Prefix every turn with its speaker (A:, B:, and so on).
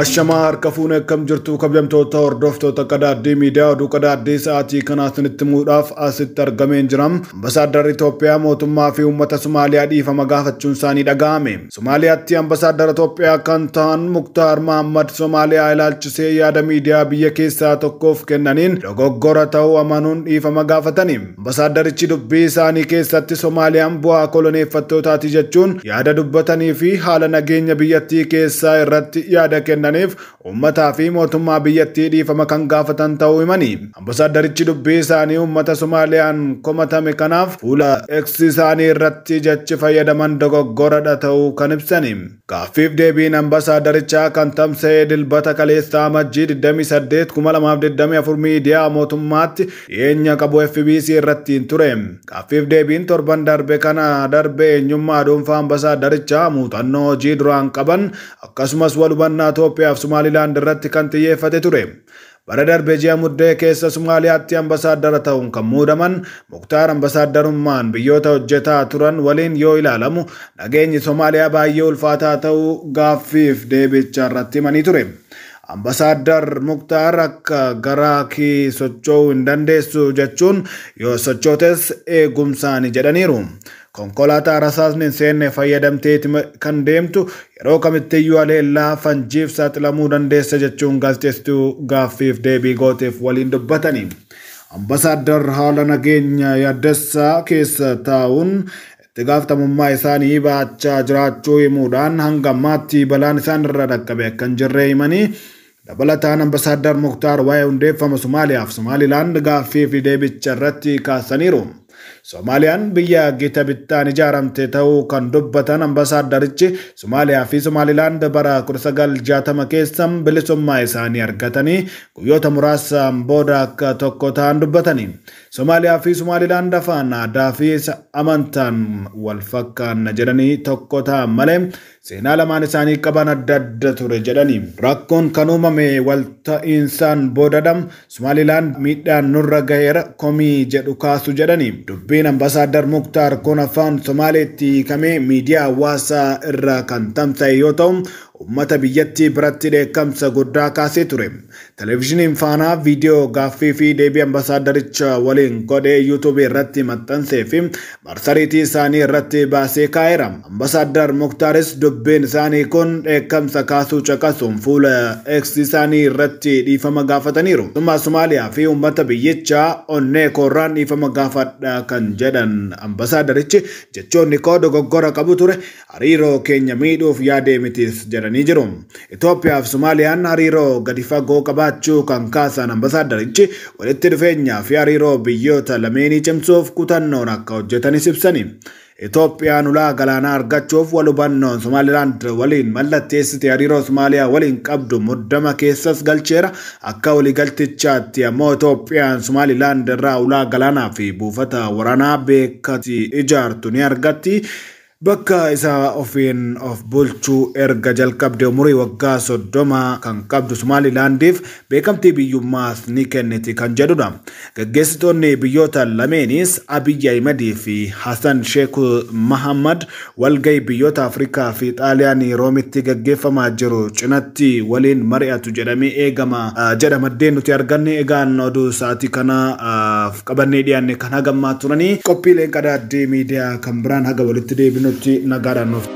A: Ashamaa harka fuunee akkam jirtu kabajamtoota hordoftoota qadaaddii miidiyaa oduu qadaaddii sa'aatii kanaa isinitti himuudhaaf asitti argameen jira. Ambasaadarri Itoophiyaa mootummaa fi uummata Somaaliyaa dhiifama gaafachuun isaanii dhaga'ame. Somaaliyaatti ambasaaddara Itoophiyaa kan ta'an Muktaar Mahammad Somaaliyaa ilaalchisee yaada miidiyaa biyya keessaa tokkoof kennaniin dogoggora ta'uu amanuun dhiifama gaafatani. Ambasaaddarichi dubbii isaanii keessatti Somaaliyaan bu'aa koloneeffattootaati jechuun yaada dubbatanii fi haala nageenya biyyattii keessaa irratti yaada kennaniif uummataa fi mootummaa biyyattii dhiifama kan gaafatan ta'uu himani. Ambasaaddarichi dubbii isaanii uummata Somaaliyaan komatame kanaaf fuula X isaanii irratti jechi fayyadaman dogoggoradha ta'uu kan ibsani. Gaaffiif deebiin ambasaadarichaa kan tamsa'ee dilbata kaleessaa Amajjii 28 2024 miidiyaa mootummaatti dhiyeenya qabu FBC irratti hin ture. Gaaffiif deebiin torban darbe kana darbe eenyummaa dhuunfaa ambasaadarichaa muuxannoo hojii duraan qaban akkasumas wal hubannaa Itoophiyaa fi Somaalilaand irratti kan xiyyeeffate ture. Bara darbe ji'a muddee keessa Somaaliyaatti ambasaaddara ta'uun kan muudaman Muktaar ambasaadarummaan biyyoota hojjetaa turan waliin yoo ilaalamu nageenyi Somaaliyaa baay'ee ulfaataa ta'uu gaaffiif deebicha irratti himanii ture. Ambasaaddar Muktaar akka garaa kee socho'uu hin dandeessu jechuun yoo sochootes eegumsaani jedhaniiru. Konkolaataa rasaasni hin seenne fayyadamteeti kan deemtu yeroo kamittiyyuu haleellaa fanjiif saaxilamuu dandeessa jechuun gaazexeessituu gaaffiif deebii gooteef waliin dubbatani. Ambasaaddar haala nageenya yaaddessaa keessa taa'uun itti gaafatamummaa isaanii baachaa jiraachuu himuudhaan hanga ammaatti balaan isaan irra dhaqqabe akka hin jirre himanii dabalataan ambasaaddar Muktaar waa'ee hundeeffama Somaaliyaa fi Somaalilaand gaaffii fi deebicha irratti kaasaniiru. Somaaliyaan biyya gita bittaan ijaaramte ta'uu kan dubbatan ambasaaddarichi Somaaliyaa fi Somaalilaand bara 1960 keessa bilisummaa isaanii argatanii guyyoota muraasaan booda akka tokko ta'an dubbatani. Somaaliyaa fi Somaalilaand afaan aadaa fi amantaan wal fakkaanna jedhanii tokko ta'an malee seenaa lamaan isaanii qaban adda adda ture jedhani. Rakkoon kan uumame walta'iinsaan boodadha. Somaalilaand miidhaan nurra gaheera komii jedhu kaasu jedhani. Dubbiin ambasaaddar Muktaar kun afaan Somaaleetti hiikamee miidiyaa hawaasaa irra kan tamsa'e yoo ta'u uummata biyyattii biratti dheekkamsa guddaa kaasee ture. Televezyiiniin Faanaa viidiyoo gaaffii fi deebii ambasaaddaricha waliin godhee yuutuubii irratti maxxansee fi marsariitii isaanii irratti baasee kaa'eera. Ambasaaddar Muktaaris dubbiin isaanii kun dheekkamsa kaasuu caqasuun fuula X isaanii irratti dhiifama gaafataniiru. Mootummaa Somaaliyaa fi uummata biyyichaa onnee koorraan dhiifama gaafadha kan jedhan ambasaaddarichi jechoonni koo dogoggora qabu ture hariiroo keenya miidhuuf yaadee mitis jedhanii jiru. Itoophiyaa fi Somaaliyaan hariiroo gadi fagoo qabaachuu kan kaasan ambasaaddarichi walitti dhufeenyaa fi hariiroo biyyoota lameenii cimsuuf kutannoon akka hojjetanis ibsani. Itoophiyaan ulaa galaanaa argachuuf wal hubannoon Somaalilaand waliin mallatteessite hariiroo Somaaliyaa waliin qabdu muddama keessas galcheera. Akka waliigaltichaatti ammoo Itoophiyaan Somaalilaand irraa ulaa galaanaa fi buufata waraanaa beekati ijaartu ni argatti. Bakka isaa ofiin of bulchuu erga jalqabde umurii waggaa 30 kan qabdu Somaalilaandiif beekamtii biyyummaas ni kenniti kan jedhudha. Gaggeessitoonni biyyoota lameenis Abiyyi Ahimedii fi Hassan Sheekh Mahammad walgahii biyyoota Afrikaa fi Xaaliyaanii Roomitti gaggeeffamaa jiru cinatti waliin mari'atu jedhamee eegama jedha maddeen nuti arganne. Egaan oduu sa'aatii kanaaf qabannee dhiyaanne kan hagammaa turanii qophiileen qadaaddii miidiyaa kan biraan haga walitti deebinu nagaadhaan nuuf.